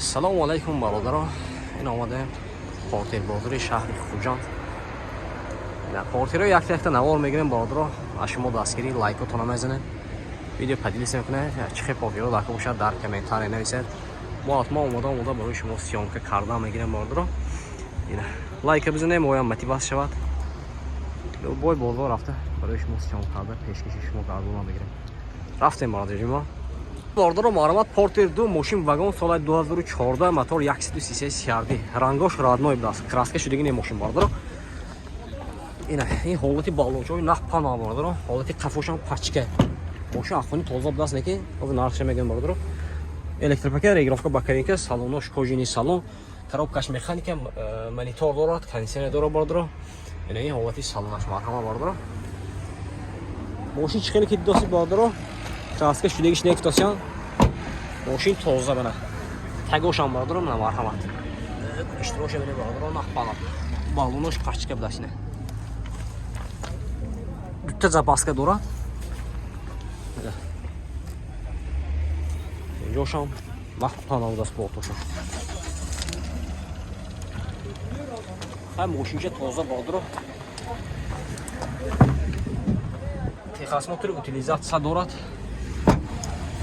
Салому алайкум, бародаро. Ин омадаем Портер бозори шаҳри Хуҷанд. Портеро якта якта навор мегирем, бародаро. Аз шумо дастгирӣ, лайкотона мезанед, видео поделиться мекунед. Чӣ хел портеро дар бошад, дар комментария нависед. Мо ҳатман омода омода барои шумо съёмка карда мегирем, бародаро. Лайка бизанем, оям мотивация шавад. Бой бозор рафта барои шумо съёмка карда пешкаши шумо гардона мегирем. Рафтем, бародари мо. Бародаро, маълумот: Портер 2, мошин вагон, соли 2014, мотор 133 CRD, рангош родной будааст, краска шудагӣ не мошин, бародаро. Ина ин ҳолати баллончои нах пана, бародаро, ҳолати қафошам пачка. Мошин ахони тоза будааст, неки ҳозир нархша мегӯям, бародаро. Электропакет, регулировка боковинка, салонош кожаный салон, коробкаш механика, монитор дорад, кондиционер дорад, бародаро. Ина ин ҳолати салонаш, марҳама, бародаро. Мошин чӣ хеле ки дидосид, бародаро, краска шудагиш нефтосян, мошин тоза. Бана тагошам, бародаро, мана, марҳамат, иштироша бини, бародаро, нахпала, баллонош пачка будааст. Ина дута запаска дорад, инҷошам нахпана будааст, бортошам. Хай, мошинча тоза, бародаро. Техосмотр, утилизация дорад.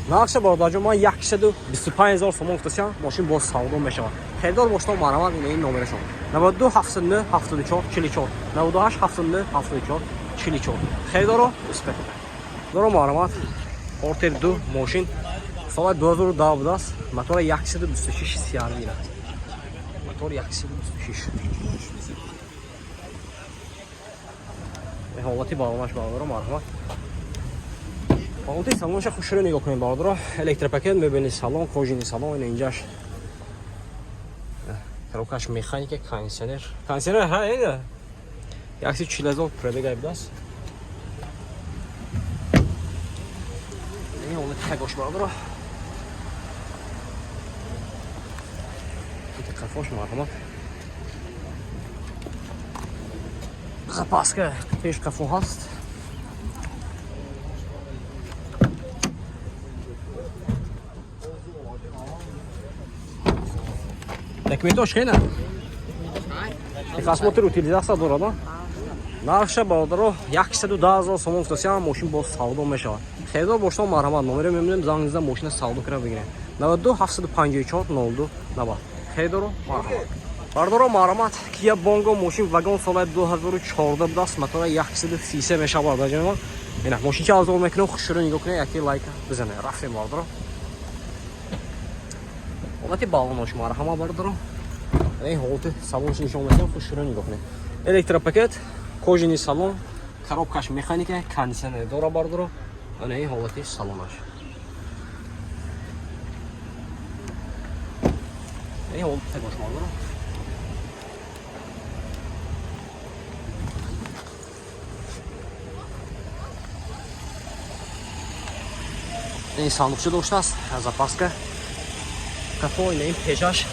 Нархша, бародарҷон, ман 125 000 сомон гуфтасям, мошин боз савдо мешавад. Харидор бошто, марҳамат, ина ин номерашон: 92 79 74 44, 98 79 74 44. Харидоро успех доро, марҳамат. Портер 2, мошин соли 2010 будааст, мотора 126 CRV, мотор 126. Ҳолати балонаш, бародаро, марҳамат. Ҳолати салонша хушро нигоҳ кунед, бародаро. Электропакет, мебинед, салон кожаный салон. Ина инҷаш коробкаш механика, кондиционер, кондиционер ҳа. Ина 140 000 пробега будааст. Ин ҳолати тагош, бародаро, қафош, марҳамат. Запаска пеш қафо ҳаст. Документош хена? Техосмотр, утилизация дорад. Нархша, бародаро, 110 000 сомон гуфтасям, мошин боз савдо мешавад. Харидор бошто, марҳамат, номеро мемонем, занг зада мошина савдо кара бигирем. 92 754 02 90. Харидоро, марҳамат. Бародаро, марҳамат, Kia Bongo, мошин вагон, соли 2014 будааст, мотора 133 мешавад, бародарҷонон. Ина мошинча азор мекунем, хушро нигоҳ кунед, яке лайка бизанед. Рафтем, бародаро. Ҳолати баллонош, марҳамат, бародаро. Ин ҳолати салонш нишон медиҳам, хушро нигоҳ кунед. Электропакет, кожаный салон, коробкаш механика, кондиционер дора, бародаро. Ана ин ҳолати салонаш. Ин ҳолати тагош, бародаро. Ин сандуқча доштааст, запаска кафо. Ина ин пешаш.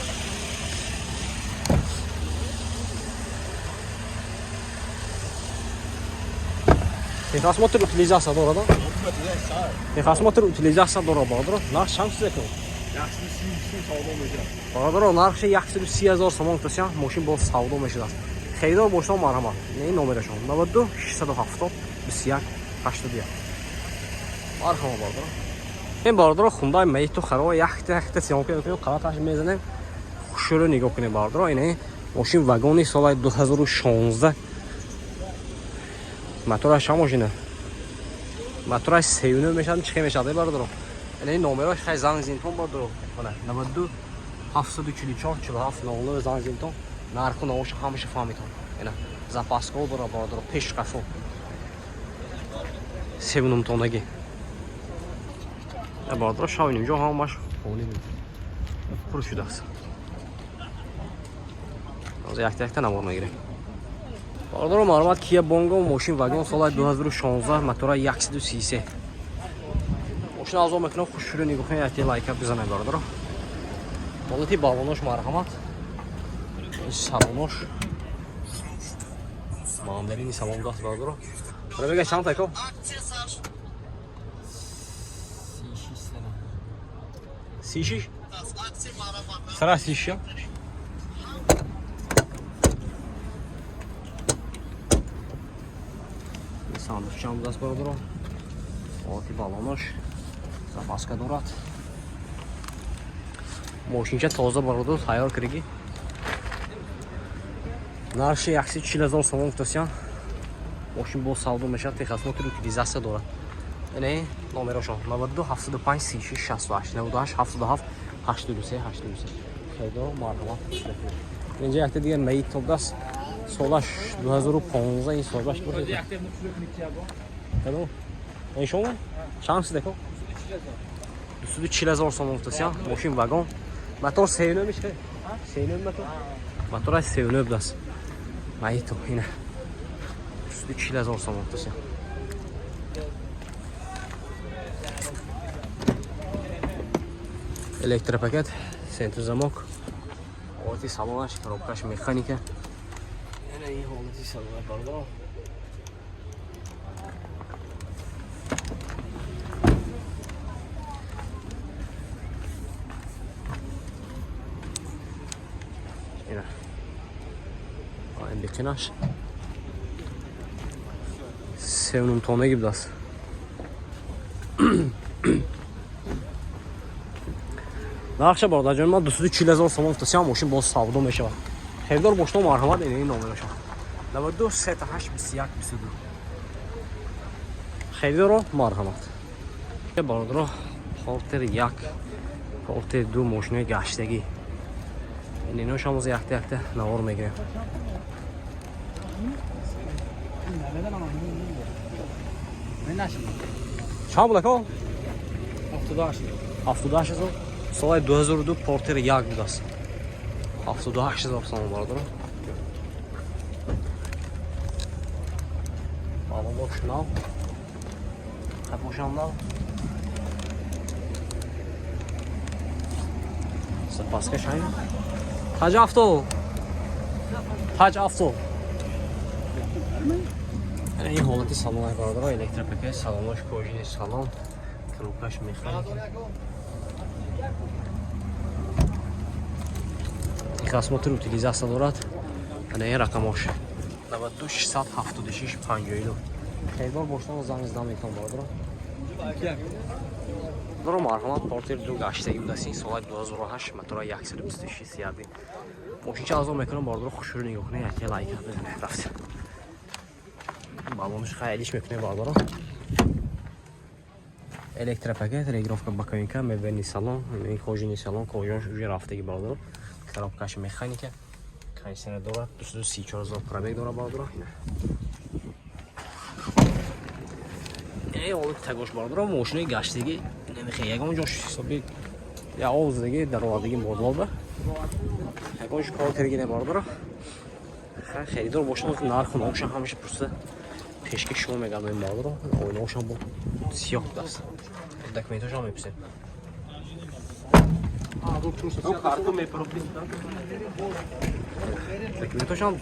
Техосмотр, утилизация дорад. Техосмотр, утилизация дорад, бародаро. Нарх чанд чизе кун? Бародаро, нархши 130 000 сомон гуфтасям, мошин боз савдо мешудааст. Харидор бошто, марҳамат. Ин номерашон: 92 670 21 81. Марҳамат, бародаро. Ин, бародаро, хундаи маиту харо якта якта съёмка мекунем, қанаташ мезанем. Хушро нигоҳ кунем, бародаро. Ин мошин вагони соли 2016, мотораш чанд мошина? Мотораш сеюнӯ мешавад, чӣ хел мешавад, бародаро? Ин номерош, хай, занг зинтон, бародаро. 92 744 47 00 занг зинтон, нарху навоша ҳамаша фаҳмитон. Ина запаска дора, бародаро, пеш қафо севнумтонагӣ, бародаро. Шав инҷо ҳамаш холӣ пур шудааст. Ҳозир якта якта навор мегирем, бародаро. Маълумот: Kia Bongo, мошин вагон, соли 2016, мотора 133. Мошин азо мекунам, хушрӯ нигоҳ кунед, якте лайка бизанед, бародаро. Ҳолати баллонош, марҳамат. Салонош мандарини салон даст, бародаро. Мега чанд тако? 36. Сарасиша. Сандуқчам будааст бародаро. Ҳолати балонош запаска дорад. Мошинча тоза бародаро, тайёр кардагӣ. Нархи 140 000 сомон гуфтасиян. Мошин боз савдо мешавад, техосмотр, утилизация дорад. Ине номерошон 92 75 36 68, 98 77 83 83. Хело марҳамат. Инҷа якта дигар Маито будааст. Солаш 2015, ин солаш буд. Хело. Ин шумо? Чанд сидако? 240 000 сомон гуфтасиян. Мошин вагон. Мотор 39 мешавад? 39 мотор? Мотораш 39 будааст. Маито ина. 240 000 сомон гуфтасиян. Электропакет, центр замок. Ҳолати салонаш, коробкаш механика. Ина ин ҳолати салона бародарон. Ина. Ин бикинаш. 3,5 тоннаги будааст. Нархша бародарҷон ман 240 000 сомон гуфтасиям, мошин боз савдо мешавад. Харидор бошто марҳамат, ин номерашон. 92 38 21 22. Харидоро марҳамат. Бародаро, Портер 1, Портер 2 мошинои гаштагӣ. Ин иношам боз якта якта навор мегирем. Чанд буд ако? 78. 78 000. Соли 2002 Портер 1 будааст. 78 000 сомон бародаро. Балонош нав. Қапошам нав. Запаска шайн. Таҷ авто. Таҷ авто. Ин ҳолати салонаш бародаро, электропакет, салонош кожини салон, коробкаш механика. Техосмотр, утилизация дорад. Ана ин рақамош 92 676 52. Харидор бошдан занг зада метавон бародаро. Бародаро марҳамат, Портер 2 гаштагӣ будааст. Ин соли 2008, мотора 126 CRV. Мошинча азон мекунам бародаро, хушрӯ нигоҳ кунед, яке лайк бизанед. Рафт. Балонаш хайлиш мекунед бародаро. Электропакет, регировка боковика, мебельный салон, ин кожаный салон, кожаш уже рафтагӣ бародаро. Коробкаш механика, кондиционер дорад, 234 000 пробег дорад бародаро. Ин ҳолати тагош бародаро, мошинои гаштагӣ намехе ягон ҷош ҳисоби я овздаги даровардагӣ модлоба. Ягон ҷош кор кардаги не бародаро. Харидор бошад, нарху номша ҳамаша пурсида пешкаш шумо мегардонем бародаро. Оинаошам бо сиёҳ будааст. Документошам мепурсем. Документошам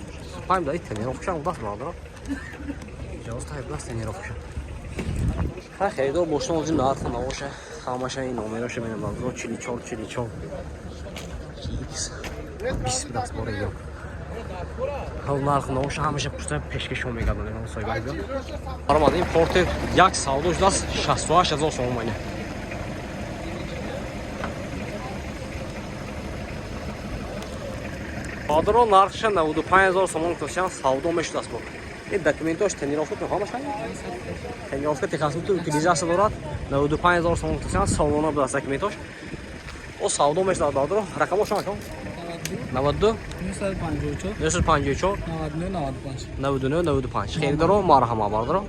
паем даи тонировкашам будааст бародаро. Иҷозат тай будааст тонировкашам. Ха харидор бошад, озим нарху навоша ҳамаша ин номероша менам бародаро 44 44 X 20 будааст бора ё. Ҳал нарху навоша ҳамаша пурсида пешкаш шумо мегардонем соҳиб биё. Баромад ин Портер як савдо шудааст 68 000 сомон майна. Бародаро нархша 95 000 сомон гуфтасиям, савдо мешудааст бо. Ин документош тонировка ҳамаш ҳай? Тонировка, техосмотр, утилизация дорад. 95 000 сомон гуфтасиям, салона будааст документош. О савдо мешудааст бародаро. Рақамошон акон? 92 954 954 99 95. 99 95. Харидоро марҳамат бародаро.